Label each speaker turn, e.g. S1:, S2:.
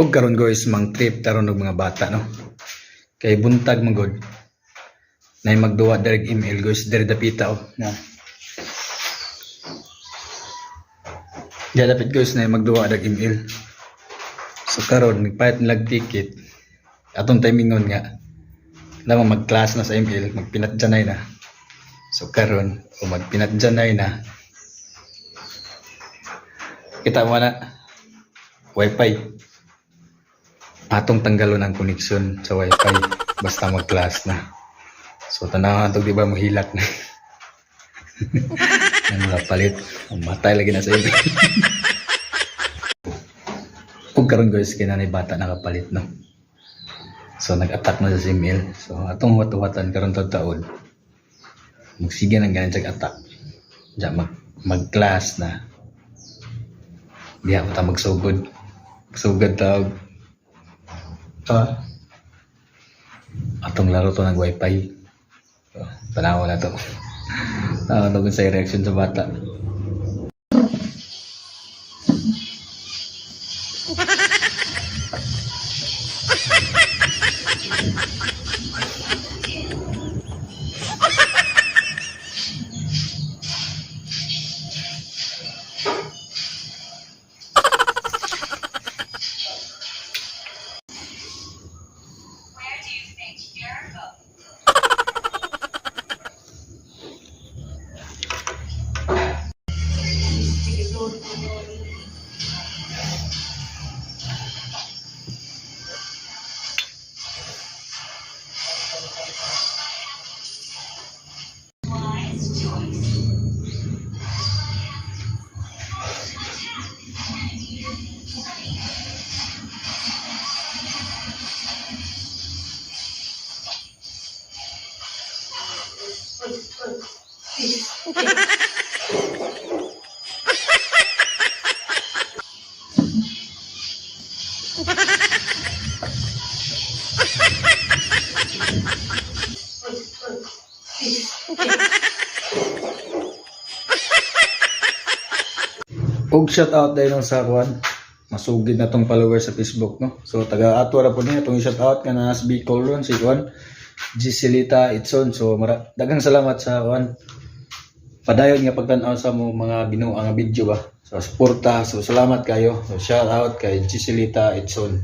S1: Og karon, guys, mang trip taron og mga bata, no. Kay buntag man gud. Nay magduwa direk ML, guys, diri dapita oh. Na. Diya dapit, guys, na magduwa dag ML. So karon nagpalit nilag ticket. Atong timingon nga lamang mag-class na sa ML, magpinatjanay na. So karon o magpinatjanay na. Kita mo na wifi. Atong tanggalon ang connection sa wifi basta mag-class na. So tanawan to, di ba, mohilak na. Nang mga palit, matay lagi na sa inyo. Ug karon, guys, kay nanay bata nakapalit, no. So nag-attack na sa ML. So atong huwat-huwatan karon taud. Magsige nang ganan siya attack. Diya mag mag-class na. Diya ko ta magsugod. Magsugod ta og atong laro to nag wifi. So, tanawa na to. Tanawa na sa reaction sa bata.
S2: Where do you think you're going? Wise choice.
S1: Ug shout out dahil sa kuan. Masugid na tong follower sa Facebook, no. So taga ato ra po niya tong shout out nga na sa Bicol ron si kuan Giselita Itson. So daghang salamat sa kuan. Padayon nga pagtan-aw sa mo mga binuang nga video ba. So suporta. So salamat kayo. So shout out kay Giselita Itson.